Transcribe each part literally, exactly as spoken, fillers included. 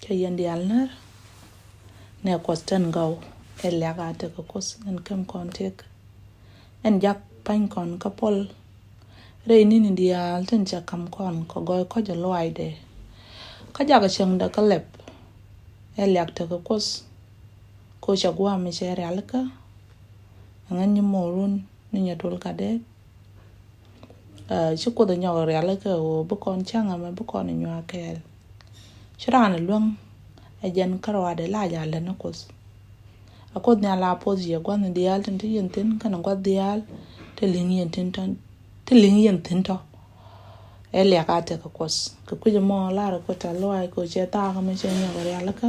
Kɛ yɛn diaal nɛr nɛ Kuɔth tɛn gɔw. Ɛ liak a tekɛ Kuoth ɛn kem kɔn tëk. Ɛn jak pa̱ny kɔn kä puɔl rɛy ni̱ni diaal tin cɛ ka̱m kɔn kɛ gɔɔy kɔc ɛ lɔaacdɛ. Kä jak cäŋdɛ kä lɛp. Ɛ liak tekɛ Kuoth. Ko cɛ gua̱a̱ mi cɛ rialikä. Ɛŋɛ nyi mo̱o̱run ni nyɛ dol ka dee. Ci Kuoth nyɔk rialikä ɣöö bi kɔn cäŋ ɛmɛ bi kɔn nyuak kɛɛl. Ci raan luäŋ ɛ jɛn kä ruaadɛ la ja lät ni Kuoth. A Kuoth Nhial a puɔth yɛ gua̱th ni diaal tin ti yɛn thi̱n kɛnɛ gua̱th diaal ti li̱ŋ yɛn thi̱n tɔ, ti li̱ŋ yɛn thi̱n tɔ. Ɛ liak a tekɛ Kuoth kɛ kui̱c ɛmɔ lar ɛ Kuoth a luaac kɛ ɣöö cɛ thaak ɛmɛ cɛ nyɔk rialikä.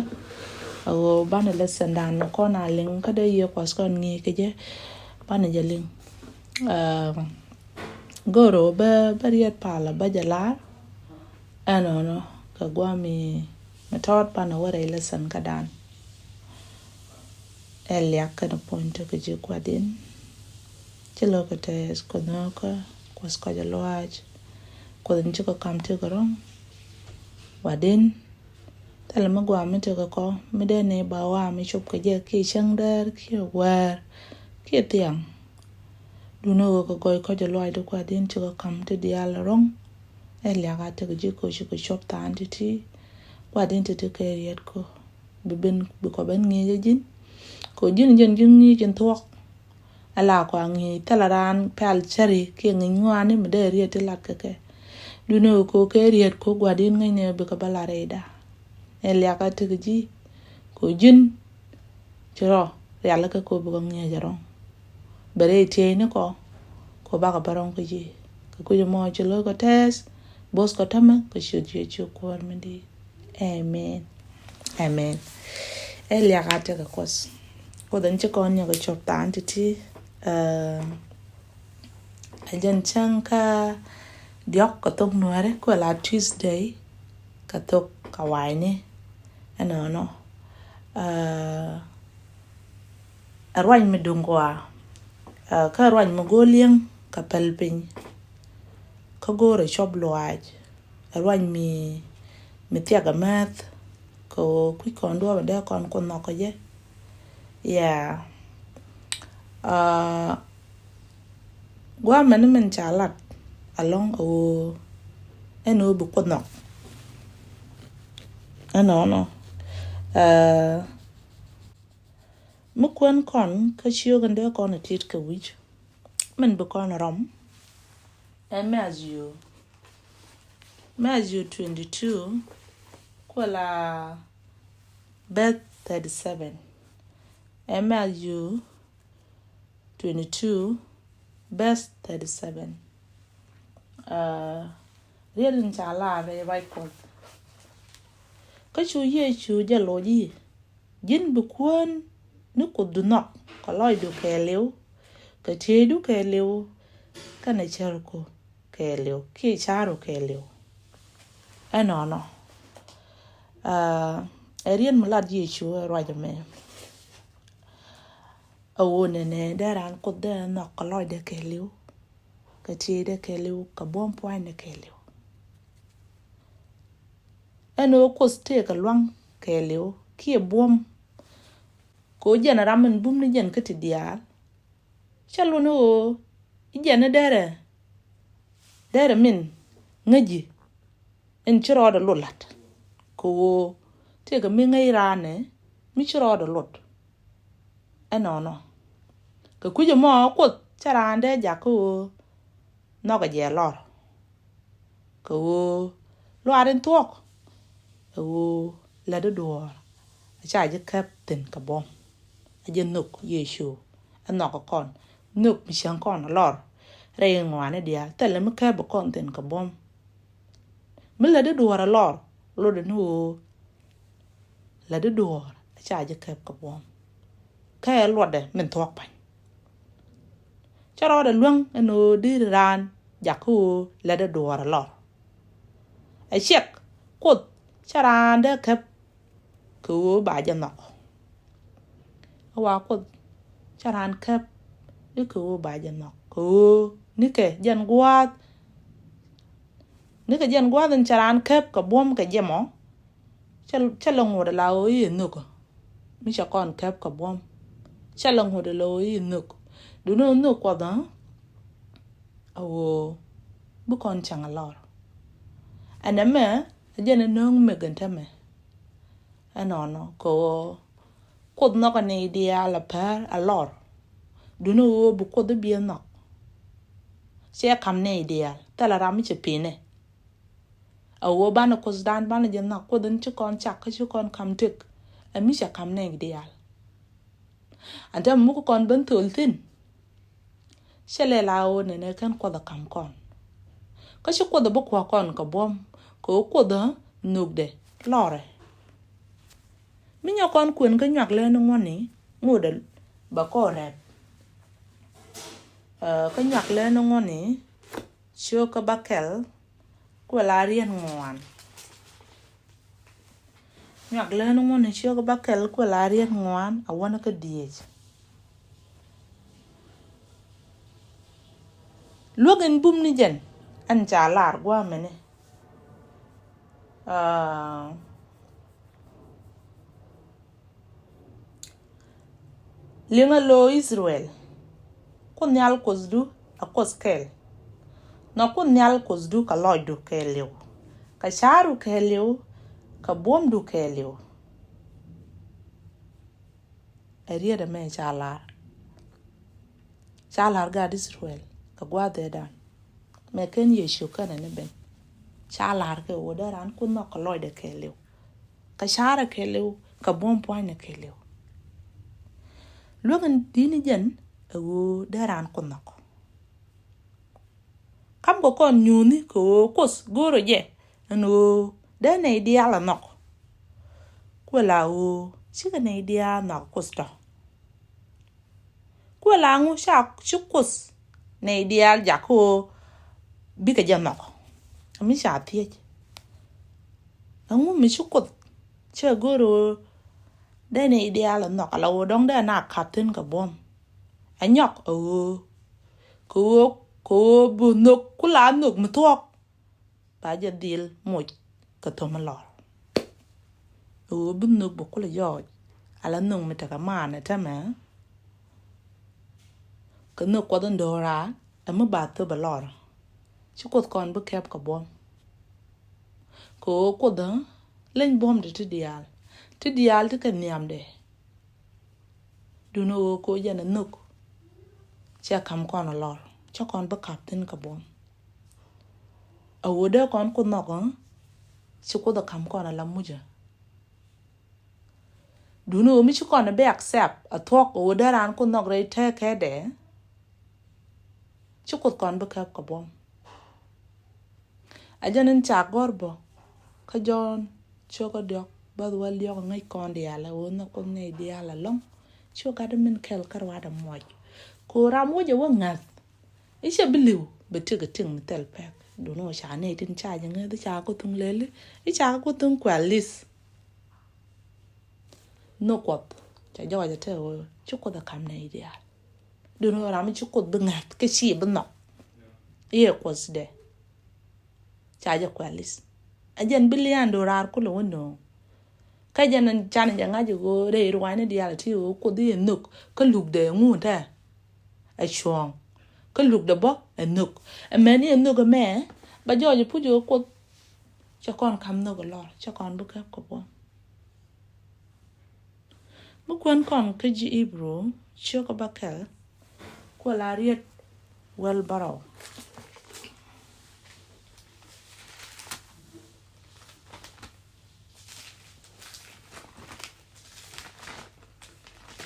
A ɣöö banɛ lɛ sɛndan ni kɔn a liŋ kä dee yɛ Kuɔth kɔn ŋi̱i̱c kɛ jɛ banɛ jɛ liŋ. Go̱o̱r ɣöö bä bä riet palä bä jɛ lar. Ɛnɔnɔ kɛ gua̱a̱ mi mi tɔɔt panɛ wä rɛy lesson kädan. Ɛ liak kɛnɛ puɔ̱ny tekɛ ji̱ Gua̱di̱n. Ci lo̱kɛ tɛɛth Kuoth nhökä Kuɔth kɔc ɛ luaac. Kuoth in cikɛ ka̱m tekɛ ro̱ŋ. Gua̱di̱n. Thilɛ mi gua̱a̱ mi tekɛ kɔ mi dee ni ba wa̱a̱ mi cop kɛ jɛ kiɛ cäŋ däär kiɛ wäär kiɛ thiaŋ. Duundɛ ɣöö kɛ gɔɔy kɔc ɛ luaacdɛ Gua̱di̱n cikɛ ka̱m ti diaal ro̱ŋ. Ɛ liak a tekɛ ji̱ kɛ ɣöö cikɛ cuɔp tha̱a̱ŋ ti̱ti̱. Gua̱di̱n ti̱ti̱ kɛ riet kɔ bi ben bi kɔ ben ŋi̱i̱c ɛ ji̱n. Kɛ ɣöö ji̱n jɛn ji̱n ŋi̱i̱c in thuɔ̱k. Ala kɔ a ŋi̱i̱c thilɛ raan pɛl cäri kiɛ ŋi̱i̱c ŋuani mi dee riet ti lat kɛ kɛ. Duundɛ ɣöö kɛ ɣöö kɛ riet kɔ Gua̱di̱n ŋäcnɛ bikɛ bä la rɛyda. Ɛ liak a tekɛ ji̱ kɛ ɣöö ji̱n ci rɔ rialikä kɛ ɣöö bikɛ ŋi̱eec a ro̱ŋ. Bɛ rɛy tieyni kɔ kɛ ɣöö bakɛ bä ro̱ŋ kä ji̱. Kɛ kui̱c ɛmɔ ci lo̱kɛ tɛɛth bo̱th kɔ tämɛ kɛ ciöt Yecu Kuäär mi di̱i̱t. Amen. Amen. Ɛ liak a tekɛ Kuoth. Kuoth ɛn ci kɔn nyɔk kɛ cuɔp tha̱a̱ŋ ti̱ti̱. Ɛ jɛn cäŋ kä diɔ̱k kɛ thok Nuääri kuɛ la Tuesday kɛ thok kɛ wa̱a̱cni. Ɛnɔnɔ. Ɛ ruac mi duŋ gɔaa. Kä ruac mi go̱o̱r li̱eŋ kɛ päl piny. Kä go̱o̱rɛ cuɔp luaac. Ɛ ruac mi mi thiak ɛ määth. Kɛ ɣöö kui̱c kɔn duɔ̱ɔ̱p ɛ dee kɔn Kuoth nhɔk kɛ jɛ. Yeah. Gua̱a̱ mɛn min ca lat alɔ̱ŋ a ɣöö ɛn ɣöö bi Kuoth nhɔk. Ɛnɔnɔ. Mi kuɛn kɔn kä ciök in dee kɔn a tit kɛ wi̱c min bi kɔn rɔm. Ɛ Matthew, Matthew twenty two kuɛ la verse thirty seven. Ɛ Matthew twenty two verse thirty seven. Riet in ca lar rɛy ruac Kuɔth. Kä cu Yecu jɛ loc i̱, ji̱n bi kuäär ni Kuothdu nhɔk kɛ lɔcdu kɛɛliw, kɛ tieydu kɛɛliw, kɛnɛ cärku kɛɛliw kiɛ ca̱ru kɛɛliw. Ɛnɔnɔ. Ɛ riet mi lat Yecu ɛ ruac ɛmɛ. A ɣöö nɛnɛ dee raan Kuoth dee nhɔk kɛ lɔcdɛ kɛɛliw, kɛ tieydɛ kɛɛliw, kɛ buɔ̱m pua̱nydɛ kɛɛliw. Ɛn ɣöö Kuoth tëëkɛ lua̱ŋ kɛɛliw kiɛ buɔ̱m. Kɛ ɣöö jɛn ram min bum ni jɛn kä ti diaal. Cä lun i̱ ɣöö i̱ jɛn i̱ derɛ derɛ min ŋäci in ci rɔɔdɛ lot la̱t. Kɛ ɣöö tëëkɛ mi ŋäc raanɛ mi ci rɔɔdɛ lot. Ɛnɔnɔ kɛ kui̱c ɛmɔ Kuoth cä raan dee jak kä ɣöö nhɔkɛ jɛ lɔr. Kɛ ɣöö luaar in thuɔ̱k ɛ ɣöö lätdi duɔ̱ɔ̱r a ca ji̱ käp thi̱n kɛ buɔ̱m. A jɛ nhök Yecu ɛ nhɔk kɔn nhök mi cäŋ kɔn lɔr rɛy ŋuani diaal thilɛ mi käp kɔn thi̱n kɛ buɔ̱m. Mi lätdi duɔ̱ɔ̱r a lɔr lotdɛ ni ɣöö lätdi duɔ̱ɔ̱r a ca ji̱ käp kɛ buɔ̱m. Kä ɛ luɔtdɛ min thuɔ̱k pa̱ny. Cä rɔɔdɛ luäŋ ɛn ɣöö deri raan jak kä ɣöö lätdɛ duɔ̱ɔ̱r a lɔr. Ɛ ciɛk Kuoth cä raan dee käp kɛ ɣöö ba jɛ nhɔk. Ɛ wa Kuoth cä raan käp i̱ kɛ ɣöö ba jɛ nhɔk kɛ ɣöö nikɛ jɛn gua̱a̱th. Nikɛ jɛn gua̱a̱th in cä raan käp kɛ buɔ̱m kɛ jɛ mɔ. Cä lɛ ŋot ala ɣöö i̱ nhök mi cɛ kɔn kɛp kɛ buɔ̱m. Cä lɛ ŋot ala ɣöö i̱ nhök. Duundɛ ɣöö nhök Kuɔth ɛ ɣöö bi kɔn cäŋ a lɔr. Ɛn ɛmɛ a jɛn ɛ nööŋ mɛk ɛn täämɛ. Ɛnɔnɔ kɛ ɣöö Kuoth nhɔkɛ nɛy diaal a päär a lɔr. Duundɛ ɣöö bi Kuoth i̱ biɛ nhɔk. Cɛ ka̱m nɛy diaal thilɛ ram mi cɛ pi̱nɛ. A ɣöö banɛ Kuothdan banɛ jɛ nhɔk Kuoth in ci kɔn cak kä ci kɔn ka̱m tëk. Ɛ mi cɛ ka̱m nɛy diaal. Ɛn täämɛ mi ku kɔn ben thöl thi̱n. Cɛ lɛ la ɣöö nɛnɛ kɛn Kuoth ɛ ka̱m kɔn. Kä ci Kuoth ɛ bi kua̱k kɔn kɛ buɔ̱m kɛ ɣöö Kuoth ɛ nhökdɛ lɔrɛ. Mi nyɔk kɔn kuën kä Nyuak lɛn ŋuɔ̱tni ŋotdɛ bɛ kɔn rɛp. Kä Nyuak lɛn ŋuɔ̱tni ciökä bäkɛl kuɛ la riet ŋuan. Nyuak lɛn ŋuɔ̱tni ciökä bäkɛl kuɛ la riet ŋuan a wänä kä dhieec. Luäk in bum ni jɛn ɛn ca lar gua̱a̱mɛni. Liŋɛ lo̱o̱ Israel, Kuoth Nhial Kuothdu ɛ Kuoth kɛl. Nhɔk Kuoth Nhial Kuothdu kɛ lɔcdu kɛɛliw, kɛ ca̱ru kɛɛliw, kɛ buɔ̱mdu kɛɛliw. Ɛ riet ɛmɛ ca lar. Ca lar gaat Israel kɛ gua̱a̱th ëëdan. Mɛ kɛn Yecu kɛnɛ ni ben. Ca lar kɛ ɣöö dee raan Kuoth nhɔk kɛ lɔcdɛ kɛɛliw, kɛ ca̱rɛ kɛɛliw, kɛ buɔ̱m pua̱nynɛ kɛɛliw. Luäk in di̱t ni jɛn ɛ ɣöö dee raan Kuoth nhɔk. Ka̱mkɛ kɔn nyuuthni kɛ ɣöö Kuoth go̱o̱rä jɛ ɛn ɣöö dee nɛy diaal a nhɔk. Kuɛ la ɣöö cikɛ nɛy diaal nhɔk Kuoth tɔ. Kuɛ la ŋu ca ci Kuoth nɛy diaal jak ɣöö bikɛ jɛ nhɔk. Ami ca thiec. Ɛŋu mi ci Kuoth cɛ go̱o̱r ɣöö dee nɛy diaal a nhɔk ala ɣöö dɔ̱ŋ dee na ka̱p thi̱n kɛ buɔ̱m. Ɛ nyɔk ɛ ɣöö kɛ ɣöö kɛ ɣöö bi nhök ku la nhök mi thuɔ̱k. Ba jɛ dhil moc kɛ thom mi lɔr. Ɛ ɣöö bi nhök bɛ kulɛ jɔɔc ala nhök mi tekɛ maanɛ täämɛ. Kɛ nhök Kuɔth in do̱ra ɛ mi ba thop ɛ lɔr. Ci Kuoth kɔn bi kɛp kɛ buɔ̱m. Kɛ ɣöö Kuoth ɛ leny buɔ̱mdɛ ti diaal, ti diaal ti kɛ nhiamdɛ. Duundɛ ɣöö kɛ ɣöö jɛn ɛ nhök. Cɛ ka̱m kɔn ɛ lɔr, cɛ kɔn bi ka̱p thi̱n kɛ buɔ̱m. A ɣöö dee kɔn Kuoth nhɔk ɛ, ci Kuoth ɛ ka̱m kɔn ɛ la mucä. Duundɛ ɣöö mi ci kɔn ɛ bi accept ɛ thuɔ̱k ɣöö dee raan Kuoth nhɔk rɛy tëkädɛ. Ci Kuoth kɔn bi kɛp kɛ buɔ̱m. A jɛn in ca gɔ̱r bä kä Jɔ̱ɔ̱n ciökä diɔ̱k bäth wäl diɔ̱k ŋäc kɔn diaal ɛ ɣöö nhɔk Kuoth nɛy diaal ɛlɔ̱ŋ. Ci ɣöö gat min kɛl kä ruaadɛ muɔc. Kɛ ɣöö ram wä jɛ wä ŋäth. I̱ cɛ bi li̱w bɛ tik ɛ tik mi thil pɛk. Duundɛ ɣöö ca nɛy tin ca jɛ ŋäth i̱ ca kɛ thuŋ lɛli i̱ ca kɛ thuŋ kuɛl li̱th. Nhök Kuɔth ca jɔɔc ɛ te ɣöö ci Kuoth ɛ ka̱m nɛy diaal. Duundɛ ɣöö ram mi ci Kuoth bi ŋäth kä ci bi nhɔk. I̱ ɛ Kuothdɛ. Ca jɛ kuɛl li̱th. Ɛ jɛn bi lia̱a̱n do̱raar kulɛ wä nööŋ. Kä jɛn can jɛ ŋa̱c ɛ ɣöö rɛy ruaacni diaal ti ɣöö Kuoth i̱ ɛ nhök kä lukdɛ ŋun tɛ. Ɛ cuɔ̱ɔ̱ŋ. Kä lukdɛ bä ɛ nhök. Ɛ mɛn i̱ ɛ nhök ɛmɛ ba jɔɔc ɛ puc ɣöö Kuoth. Cɛ kɔn ka̱m nhök ɛ lɔr cɛ kɔn bi kɛp kɛ buɔ̱m. Mi kuɛn kɔn kä ji̱ Ibru ciökä bäkɛl kuɛ la riet wäl bärɔw.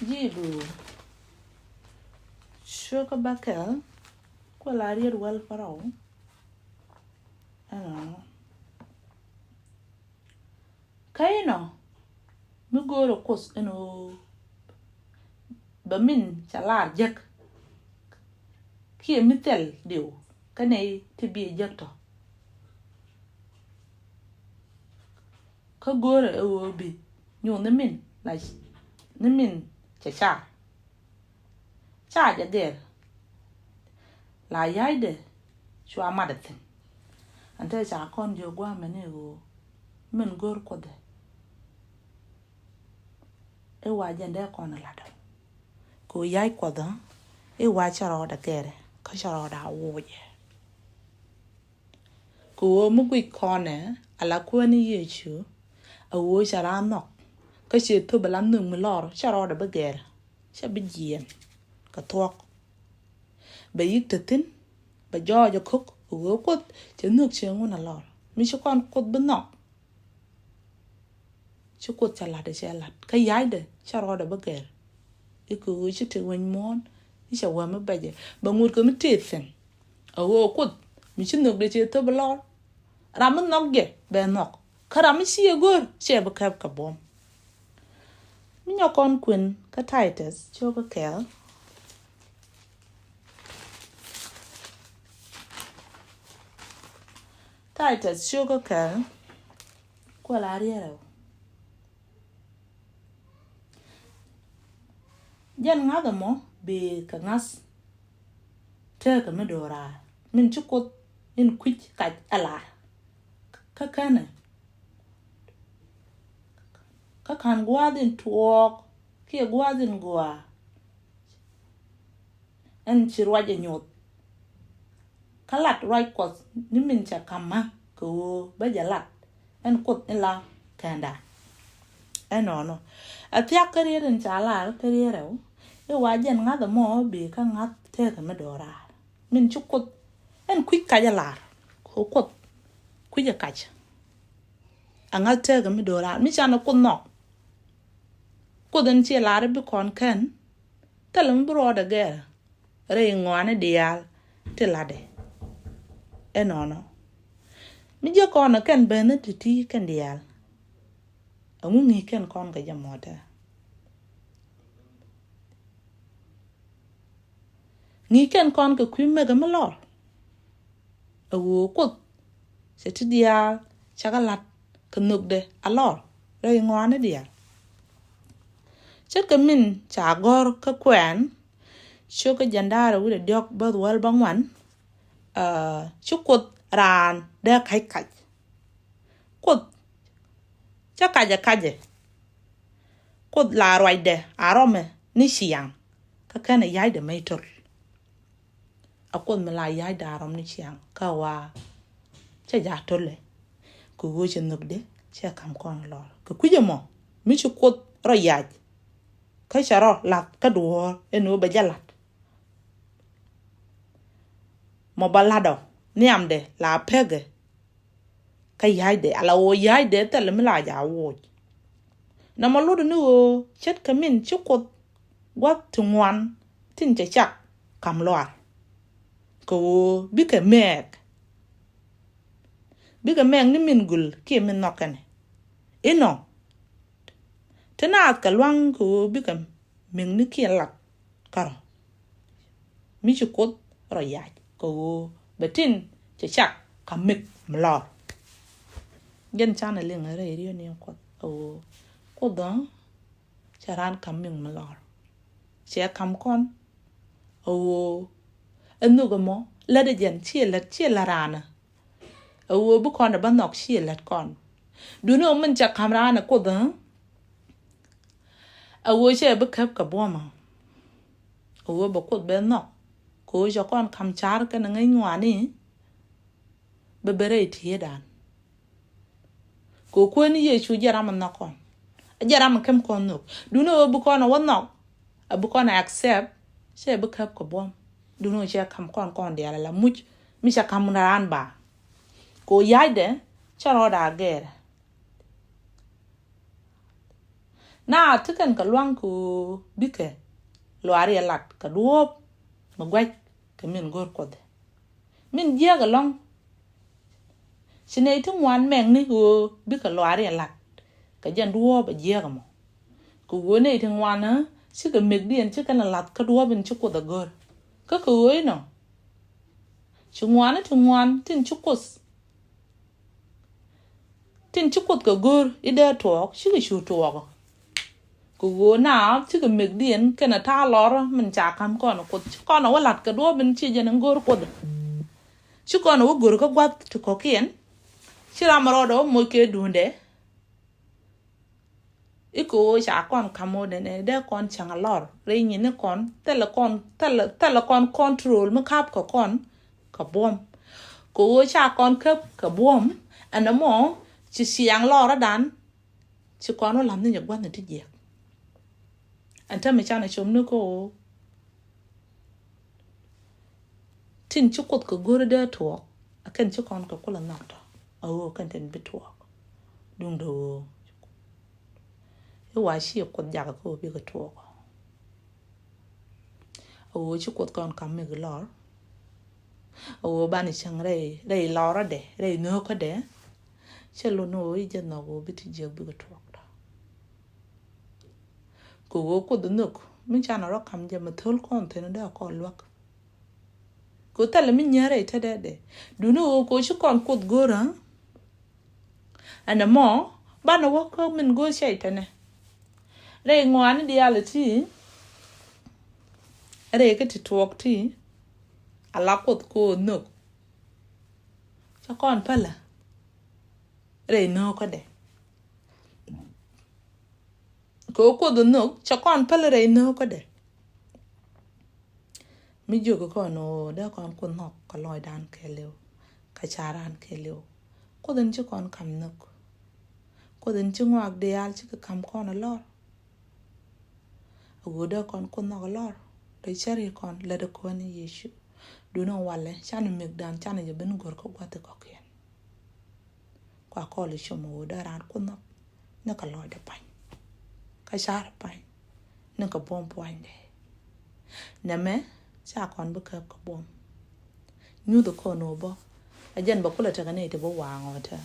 Ji̱ Ibru ciökä bäkɛl kuɛ la riet wäl bärɔw. Ɛnɔ. Kä inɔ mi go̱o̱rɛ Kuoth ɛn ɣöö bɛ min ca lar jek kiɛ mi thil diw kä nɛy ti biɛ jek tɔ. Kä go̱o̱rɛ ɛ ɣöö bi nyuuth ni min la ni min cɛ car. Ca jɛ gɛr la ya̱cdɛ cua mat ɛ thi̱n. Ɛn te ca kɔn jiök gua̱a̱mɛ ni ɣöö min go̱r Kuoth ɛ I̱ wa jɛn dee kɔn ɛ lat ɔ. Kɛ ɣöö ya̱c Kuɔth ɔ, i̱ wa cä rɔɔdɛ gɛrɛ kä cä rɔɔdɛ a wuucɛ. Kɛ ɣöö mi guic kɔnɛ ala Kuäär ni Yecu, a ɣöö cɛ raan nhɔk kä cɛ thöp ala nhök mi lɔr, cä rɔɔdɛ bi gɛrɛ, cä bi jiɛɛn kɛ thuɔ̱k. Bɛ yi̱k te thi̱n, bɛ jɔɔc ɛ ko̱k, kɛ ɣöö Kuoth cɛ nhök cɛ ŋun a lɔr. Mi ci kɔn Kuoth bi nhɔk, ci Kuoth cɛ la̱t ɛ cɛ la̱t. Kä ya̱cdɛ cä rɔɔdɛ bi gɛr. I̱ kɛ ɣöö ci te weny muɔ̱ɔ̱n, i̱ cɛ wee mi bɛcɛ. Bɛ ŋut kɛ mi tëë thi̱n. A ɣöö Kuoth mi ci nhökdɛ cɛ thöp lɔr. Ram mi nhɔk jɛ bɛ nhɔk. Kä ram mi ci ɛ go̱r cɛ bi kɛp kɛ buɔ̱m. Mi nyɔk kɔn kuën kä Titus cio̱kä kɛl. Titus cio̱kä kɛl. Kuɛ la riɛrɛ. Jɛn ŋa̱th ɛmɔ bëë kɛ ŋa̱th tëëkä mi do̱raar min ci Kuoth in kui̱c kac ɛ lar. Kä känɛ, kä ka̱n gua̱a̱th in tuɔɔk kiɛ gua̱a̱th in gɔaa. Ɛn ci ruac ɛ nyoth. Kä lat ruac Kuɔth ni min cɛ ka̱m mä kɛ ɣöö bä jɛ lat. Ɛn Kuoth in la kɛnda. Ɛnɔnɔ. Ɛ thiak kä riet in ca lar kä riet rɛw. I̱ wa jɛn ŋa̱th ɛmɔ bëë kä ŋa̱th tëëkä mi do̱raar. Min ci Kuoth ɛn kui̱c kac ɛ lar. Kɛ ɣöö Kuoth kui̱c ɛ kac. Ɛ ŋa̱th tëëkä mi do̱raar. Mi canɛ Kuoth nhɔk. Kuoth in ci lar i̱ bi kɔn kɛn. Thilɛ mi bi rɔɔdɛ gɛr rɛy ŋɔaani diaal ti latdɛ. Ɛnɔnɔ. Mi jiɛ kɔn ɛ kɛn ben ni ti̱ti̱ kɛn diaal. Ɛŋu ŋi̱i̱c kɛn kɔn kɛ jɛ mɔtɛ? Ŋi̱i̱c kɛn kɔn kɛ kui̱ mekɛ mi lɔr. Ɛ ɣöö Kuoth cɛ ti diaal cakɛ la̱t kɛ nhökdɛ a lɔr rɛy ŋɔaani diaal. Ce̱tkɛ min ca gɔ̱r kä Kuɛn cio̱kä jiɛn da̱ŋ rɛw wi̱cdɛ diɔ̱k bäth wäl bäŋuan. Ci Kuoth raan dee ka̱c kac. Kuoth cä kacɛ kacɛ. Kuoth la ruacdɛ a rɔmɛ ni ciaŋ. Kä kɛnɛ ya̱cdɛ mɛ i̱ töl. A Kuoth mi la ya̱cdɛ a rɔm ni ciaŋ kä wa cä ja̱ tölɛ. Kɛ ɣöö cɛ nhökdɛ cɛ ka̱m kɔn lɔr kɛ kui̱c ɛmɔ mi ci Kuoth rɔ ya̱c. Kä cɛ rɔ lath kä duɔ̱ɔ̱r ɛn ɣöö bɛ jɛ la̱t. Mɔ ba la̱t ɔ nhiamdɛ la pekɛ. Kä ya̱cdɛ ala ɣöö ya̱cdɛ thilɛ mi la ja̱ wuuc. Nɔmɔ lotdɛ ni ɣöö ce̱tkɛ min ci Kuoth gua̱th ti ŋuan tin cɛ cak ka̱m luaar. Kɛ ɣöö bikɛ mɛɛk. Bikɛ mɛɛk ni min gul kiɛ min nhɔk kɛnɛ. Inɔ. Ti naath kɛ lua̱ŋ kɛ ɣöö bikɛ mɛɛk ni kiɛ lat kärɔ. Mi ci Kuoth rɔ yac kɛ ɣöö bɛ tin cɛ cak ka̱m mɛɛk mi lɔr. Jɛn canɛ liŋ rɛy riet ni Kuoth ɛ ɣöö Kuoth ɔ cɛ raan ka̱m mɛɛk mi lɔr. Cɛ ka̱m kɔn ɛ ɣöö ɛ nhök ɛmɔ lätdɛ jɛn ciɛ lät ciɛ lät raan ɛ. Ɛ ɣöö bi kɔn ɛ bä nhɔk ciɛ lät kɔn. Duundɛ ɣöö min cɛ ka̱m raan ɛ Kuoth ɛ. Ɛ ɣöö cɛ bi käp kɛ buɔ̱mä. Ɛ ɣöö bɛ Kuoth bɛ nhɔk. Kɛ ɣöö cɛ kɔn ka̱m ca̱r kɛnɛ ŋäc ŋɔaani. Bɛ ben rɛy tieedan. Kɛ ɣöö Kuäär ni Yecu jɛ ram mi nhɔk kɔn. Jɛ ram mi käm kɔn nhök. Duundɛ ɣöö bi kɔn ɛ wä nhɔk. A bi kɔn ɛ accept. Cɛ bi käp kɛ buɔ̱m. Duundɛ ɣöö cɛ ka̱m kɔn kɔn diaal ala muc. Mi cɛ ka̱m raan ba. Kɛ ɣöö ya̱cdɛ cɛ rɔɔdɛ a gɛɛrɛ. Na ti kɛn kɛ lua̱ŋ kɛ ɣöö bikɛ luaari ɛ lat kɛ duɔ̱ɔ̱p mi gua̱c kɛ min go̱r Kuoth. Min jiääk ɛlɔ̱ŋ. Ci nɛy ti ŋuan mɛŋni ɣöö bikɛ luaari ɛ lat kɛ jɛn duɔ̱ɔ̱p ɛ jiääk ɛmɔ. Kɛ ɣöö nɛy ti ŋuan ɛ cikɛ mɛkdiɛn cikɛ lath kä duɔ̱ɔ̱p in ci Kuoth ɛ go̱r. Kä kɛ ɣöö inɔ ci ŋuani ti ŋuan tin ci Kuoth tin ci Kuoth kɛ go̱r i̱ dee tuɔɔk cikɛ cu tuɔɔk. Kɛ ɣöö na cikɛ mekdiɛn kɛnɛ ta̱a̱ lɔr min ca ka̱m kɔn Kuoth ci kɔn wä la̱t kɛ duɔ̱ɔ̱p in ci jɛn in go̱r Kuoth. Ci kɔn wä go̱r kä gua̱th ti kɔ̱kiɛn. Ci ram rɔɔdɛ wä moc kɛ duundɛ. I̱ kɛ ɣöö ca kɔn ka̱m ɣöö nɛnɛ dee kɔn cäŋ a lɔr rɛy nyin ni kɔn thilɛ kɔn thilɛ thilɛ kɔn control mi ka̱p kɛ kɔn kɛ buɔ̱m. Kɛ ɣöö ca kɔn käp kɛ buɔ̱m ɛn ɛmɔ ci ciaŋ lɔrä dan ci kɔn wä la̱th ni nyɛ gua̱th ni ti jiɛk. Ɛn tämɛ canɛ com ni kɛ ɣöö tin ci Kuoth kɛ go̱ri dee tuɔɔk a kɛn ci kɔn kɛ kulɛ nhɔk tɔ a ɣöö kɛn tin bi tuɔɔk. Duundɛ ɣöö i̱ wa ci Kuoth jakä kɛ ɣöö bikɛ tuɔɔk. A ɣöö ci Kuoth kɔn ka̱m mi kɛ lɔr a ɣöö banɛ cäŋ rɛy rɛy lɔrä dɛ rɛy nhöökä dɛ. Cɛ lun ni ɣöö i̱ jɛ nhɔk ɣöö bi ti jiäk bikɛ tuɔɔk tɔ. Kɛ ɣöö Kuoth nhök mi canɛ rɔ ka̱m jɛ mɛ thöl kɔn thi̱n dee a kɔn luäk. Kɛ ɣöö thilɛ mi nyɛrɛ i̱ te dee dee duuni ɣöö kɛ ɣöö ci kɔn Kuoth go̱o̱rä. Ɛn ɛmɔ banɛ wä kä min go̱o̱r cɛ i̱ tɛnɛ rɛy ŋɔaani diaal ti rɛy kä ti tuɔɔk ti a la Kuoth kɛ ɣöö nhök. Cɛ kɔn pälä rɛy nhöökädɛ. Kɛ ɣöö Kuoth nhök cɛ kɔn pälä rɛy nhöökädɛ. Mi jiök kɔn ɣöö dee kɔn Kuoth nhɔk kɛ lɔcdan kɛɛliw kɛ caran kɛɛliw. Kuoth in ci kɔn ka̱m nhök. Kuoth in ci ŋɔak diaal cikɛ ka̱m kɔn a lɔr. A ɣöö dee kɔn Kuoth nhɔk a lɔr dee cär i̱ kɔn lät a Kuäär ni Yecu. Duundɛ walɛ canɛ mekdan canɛ jɛ ben go̱r kä gua̱th i̱ kɔ̱kiɛn. Kua kɔl i̱ com ɣöö dee raan Kuoth nhɔk ni kɛ lɔcdɛ pa̱ny kä car pa̱ny ni kɛ buɔ̱m pua̱nydɛ. Nɛmɛ ca kɔn bi käp kɛ buɔ̱m. Nyuth kɔn ɣöö bä a jɛn bɛ kulɛ tekɛ nɛy ti bi waaŋ ɣɔtɛ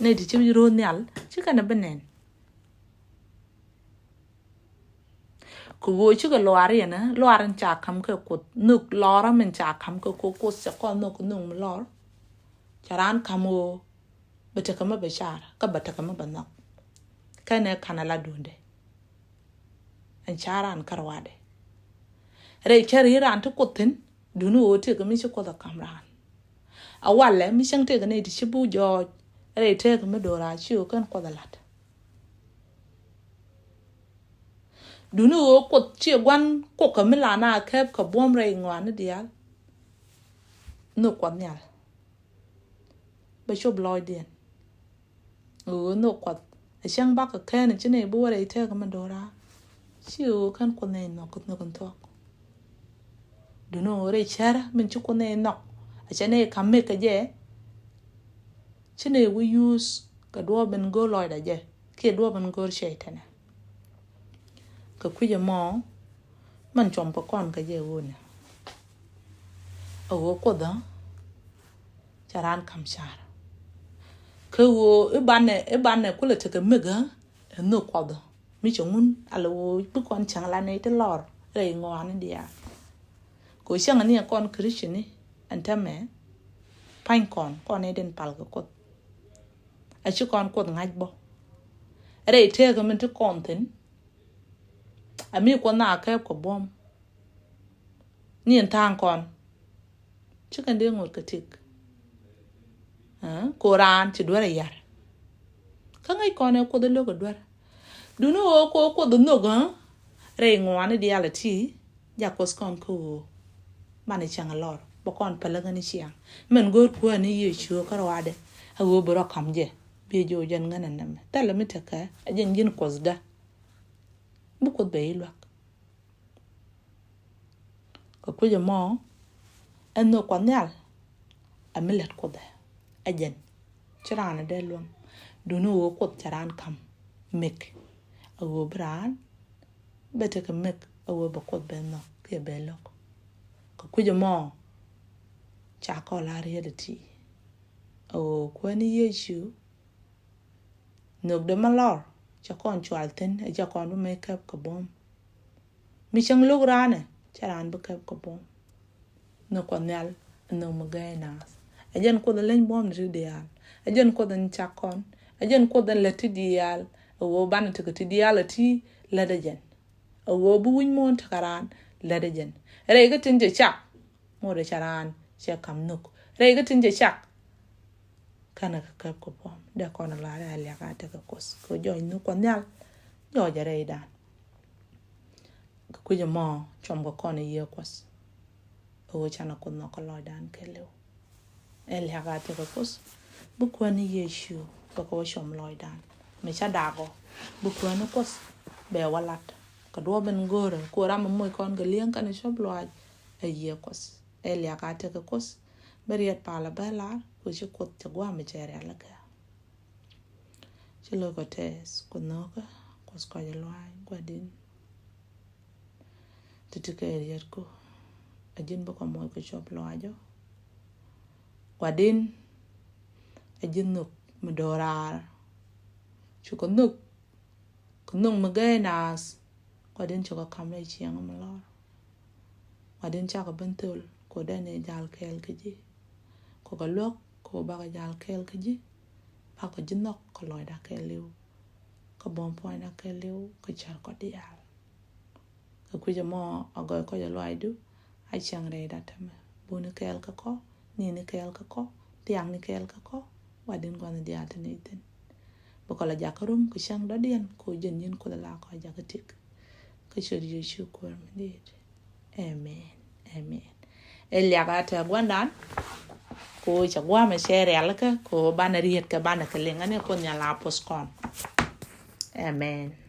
nɛy ti ci ro̱o̱ nhial ci kɛn bi nɛn. Kɛ ɣöö cikɛ luaar yɛn ɛ luaar in ca ka̱m kɛ Kuoth nhök lɔrä min ca ka̱m kɛ Kuoth Kuoth cɛ kɔn nhök nhök mi lɔr. Ca raan ka̱m ɣöö bɛ tekɛ mi bɛ car kä bɛ tekɛ mi bɛ nhɔk. Kɛnɛ ka̱n a la duundɛ ɛn ca raan kä ruaadɛ. Rɛy cär i̱ raan ti Kuoth thi̱n. Duundɛ ɣöö tëëkɛ mi ci Kuoth a ka̱m raan. A walɛ mi cäŋ tëëkɛ nɛy ti ci bi jɔɔc rɛy tëëkɛ mi do̱raar ci ɣöö kɛn Kuoth a la̱t. Duundɛ ɣöö Kuoth ciɛ gua̱n kuɔkä mi la na kɛp kɛ buɔ̱m rɛy ŋɔaani diaal. Nhök Kuɔth nhial bɛ cop lɔcdiɛn. Ɣöö nhök Kuɔth a cäŋ bakɛ kɛn ci nɛy bi wä rɛy tëëkɛ mi do̱raar. Ci ɣöö kɛn Kuoth nɛy nhɔk kɛ nhök in thuɔ̱k. Duundɛ ɣöö rɛy cär min ci Kuoth nɛy nhɔk a cɛ nɛy ka̱m mik kɛ jɛ. Ci nɛy wä yuuth kɛ duɔ̱ɔ̱p in go̱o̱r lɔcdɛ jɛ kiɛ duɔ̱ɔ̱p in go̱o̱r cɛy tɛnɛ. Kɛ kui̱c ɛmɔ mɛn cuɔm kɛ kɔn kɛ jɛ ɣöö nɛ a ɣöö Kuoth ɔ ca raan ka̱m car. Kɛ ɣöö i̱ banɛ i̱ banɛ kulɛ tekɛ mik ɛ nhök Kuɔth ɔ mi cɛ ŋun a lɛ ɣöö bi kɔn cäŋ la nɛy ti lɔr rɛy ŋɔaani diaal. Kɛ ɣöö cäŋ ni ɛ kɔn Christian ni ɛn täämɛ pa̱ny kɔn kɔn nɛy tin pal kɛ Kuoth. A ci kɔn Kuoth ŋa̱c bä rɛy tëëkɛ min ti kɔn thi̱n. A mi Kuoth na kɛp kɛ buɔ̱m ni ɛn tha̱a̱ŋ kɔn. Ci kɛn dee ŋot kɛ tik. Aa, ko raan ci duer a yar. Kä ŋäc kɔn ɛ Kuoth ɛ lo̱k ɛ duer. Duundɛ ɣöö ko Kuoth ɛ nhök ɛ rɛy ŋɔaani diaal ɛ ti. Jakuɔth kɔn kä ɣöö banɛ cäŋ a lɔr bɛ kɔn päl ɛ ɣän i̱ ciaŋ. Mɛn go̱o̱r Kuäär ni Yecu kä ruaadɛ a ɣöö bi rɔ ka̱m jɛ. Bi jɛ ɣöö jɛn ŋän ɛ nɛmɛ thilɛ mi tekɛ ɛ jɛn ji̱n Kuothdä. Bi Kuoth bɛ i̱ luäk. Kɛ kui̱c ɛmɔ ɛ nhök Kuɔth nhial. Ɛ mi lät Kuoth ɛ ɛ jɛn ci raan ɛ dee luäŋ. Duundɛ ɣöö Kuoth ca raan ka̱m mik a ɣöö bi raan bɛ tekɛ mik a ɣöö bɛ Kuoth bɛ nhɔk kiɛ bɛ lo̱k. Kɛ kui̱c ɛmɔ ca kɔn la riet ɛ ti a ɣöö Kuäär ni Yecu. Nhökdɛ mi lɔr cɛ kɔn cual thi̱n ɛ cɛ kɔn bi mɛ kɛp kɛ buɔ̱m. Mi cäŋ lo̱k raanɛ cɛ raan bi kɛp kɛ buɔ̱m. Nhök Kuɔth nhial ɛ nhök mi gɛɛc naath. Ɛ jɛn Kuoth ɛ leny buɔ̱m ni ti diaal. Ɛ jɛn Kuoth ɛn cak kɔn. Ɛ jɛn Kuoth ɛn lät ti diaal. Ɛ ɣöö banɛ tekɛ ti diaal ɛ ti lät ɛ jɛn. A ɣöö bi wi̱c muɔ̱ɔ̱n tekɛ raan lät ɛ jɛn. Rɛy kä tin cɛ cak ŋot ɛ ca raan cɛ ka̱m nhök. Rɛy kä tin cɛ cak kɛnɛ kɛ kɛp kɛ buɔ̱m dee kɔn ɛ lar ɛ a liak a tekɛ Kuoth kɛ jɔc nhök Kuɔth nhial. Jɔɔc a rɛydan. Kɛ kui̱c ɛmɔ cuɔm kɛ kɔn ɛ Yiëë Kuɔth. Ɛ ɣöö canɛ Kuoth nhɔk kä lɔcdan kɛɛliw. Ɛ liak a tekɛ Kuoth bi Kuäär ni Yecu bɛ kɛ wä cuɔm lɔcdan. Mi ca dakɔ bi Kuäär ni Kuoth bɛ wä lat. Kɛ duɔ̱ɔ̱p in go̱o̱rɛ ku ram mi moc kɔn kɛ li̱eŋ kɛnɛ cuɔp lɔaac ɛ Yiëë Kuɔth. Ɛ liak a tekɛ Kuoth bɛ riɛt palä bɛ lar ku ci Kuoth cɛ gua̱a̱m mi cɛ rialikä. Ci lo̱ckɔ tɛɛth Kuoth nhɔkä, Kuoth kɔc lɔaac gua̱di̱n. Ti̱ti̱ kɛ riɛtku a ji̱n bä kɔ moc kɛ cuɔp lɔaacɔ. Gua̱di̱n a ji̱n nhök mi do̱raar. Cukɛ nhök kɛ nhök mi gɛy naath. Gua̱di̱n cukɛ ka̱m rɛy ciɛŋ mi lɔr. Gua̱di̱n cakɔ ben thöl kɛ dɛn i̱ jal kɛɛl kä ji̱. Kɛ kɛ luäk kɛ bakɔ jal kɛɛl kä ji̱. Bakɔ ji̱ nhɔk kɛ lɔcda kɛɛliw. Kɛ buɔ̱m puɔ̱nyda kɛɛliw kɛ cär kɔ diaal. Kɛ kui̱c ɛmɔ a gɔy kɔc a lɔaacdu a cäŋ rɛyda tämɛ. Buni kɛɛl kä kɔ, nini kɛɛl kä kɔ, thiaŋni kɛɛl kä kɔ. Gua̱di̱n gua̱n diaal ti nɛy thi̱n. Bɛ kɔ la jakä rum kɛ cäŋ dɔ̱diɛn kɛ ɣöö ji̱n nyin Kuoth la kɔ jakä tik. Kä ciöt Yecu Kuäär mi di̱i̱t. Amen. Amen. Ɛ liak a tɛ gua̱ndan. Kɛ ɣöö cɛ gua̱a̱mɛ cɛ rialikä kɛ ɣöö banɛ riet kɛ banɛ kɛ liŋ ani Kuoth Nhial a puɔth kɔn. Amen.